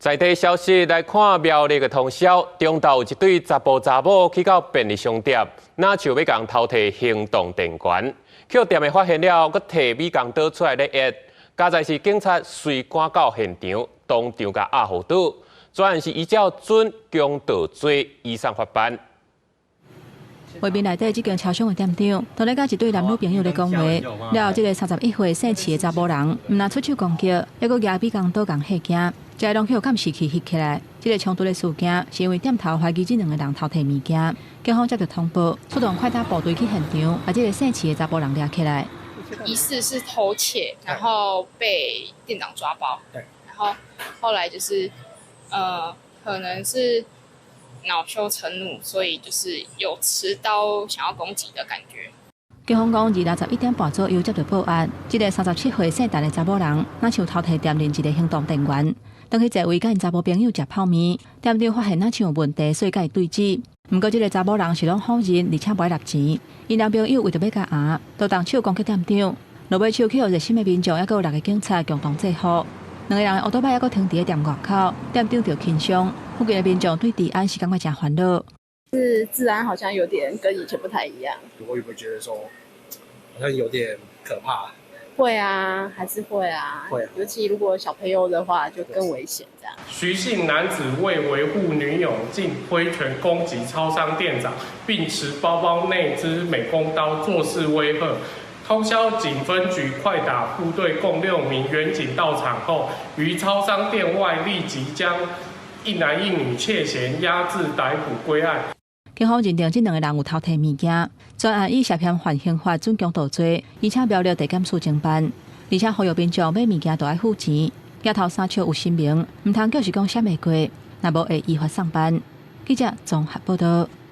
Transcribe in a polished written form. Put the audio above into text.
在地消息來看，苗栗的通霄，中晝有一對查埔查某去到便利商店，若像欲共偷提行動電源，予店員發現了，閣提美工刀出來咧壓，佳哉是警察隨趕到現場，當場共押予倒，全案是依照準強盜罪移送法辦。畫面內底這間超商的店長，當咧佮一對男女朋友咧講話，了後這個31歲姓徐的查埔人，毋但出手攻擊，猶閣舉美工刀共嚇驚，這攏予監視器翕起來。這個衝突的事件是因為店頭懷疑這兩個人偷提物件，警方接到通報，出動快打部隊去現場，共這個姓徐的查埔人掠起來。疑似是偷竊，然後被店長抓包。對，然後後來就是，可能是惱羞成怒，所以就是有持刀想要攻擊的感覺。警方講，二六11點半左右接到報案，這個37歲姓陳的查某人，若像偷提店內一個行動電源，轉去座位佮𪜶查某朋友食泡麵，店長發現若像有問題，所以佮伊對質。毋過這個查某人是攏否認，而且無愛納錢。𪜶男朋友為著欲共壓，就動手攻擊店長，落尾手去予熱心的民眾，猶閣有六個警察共同制服。兩個人的歐多擺猶閣停佇咧店外口，店長著輕傷。附近的民眾對治安是感覺誠煩惱。是治安好像有點跟以前不太一樣。會不會覺得說好像有點可怕？會啊，還是會啊。會啊。尤其如果小朋友的話，就更危險這樣。徐姓男子為維護女友，竟揮拳攻擊超商店長，並持包包內之美工刀作勢威嚇。通霄警分局快打部隊共六名員警到場後，於超商店外立即將一男一女竊嫌押致逮捕歸案。警方認定這兩個人有偷提物件，專案以涉嫌犯刑法準強盜罪，移請苗栗地檢署偵辦。而且呼籲民眾買物件都愛付錢，額頭衫笑有身名，毋通叫是講閃會過，若無會依法送辦。記者綜合報道。